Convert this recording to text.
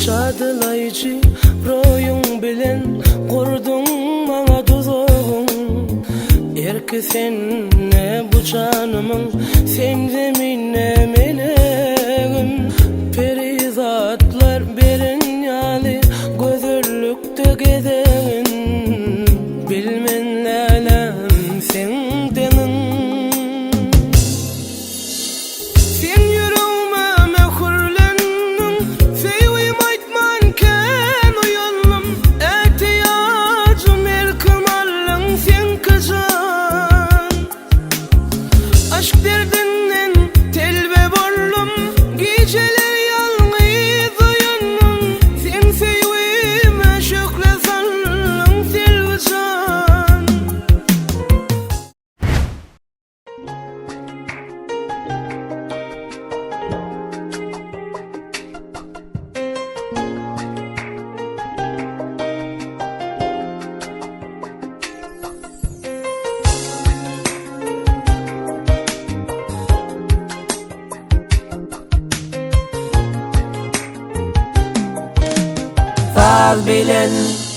Jadylaýjy roýuň bilen gurduň maňa duzagyň Erki sende bu janymyň sen zeminde melegim Perizatlar beren ýaly gözellikde gezegin Bilmen läläm seň deňiň. Sen ýüregime möhürlendiň, Söýgim aýtman kän uýandym. Ätiýajym erkim aldyň seňki jan. Yşk derdinden telbe boldum, Gijeler ýalňyz oýandym. Sen söýgime şöhle saldyň Selbi jan. Saz bilen.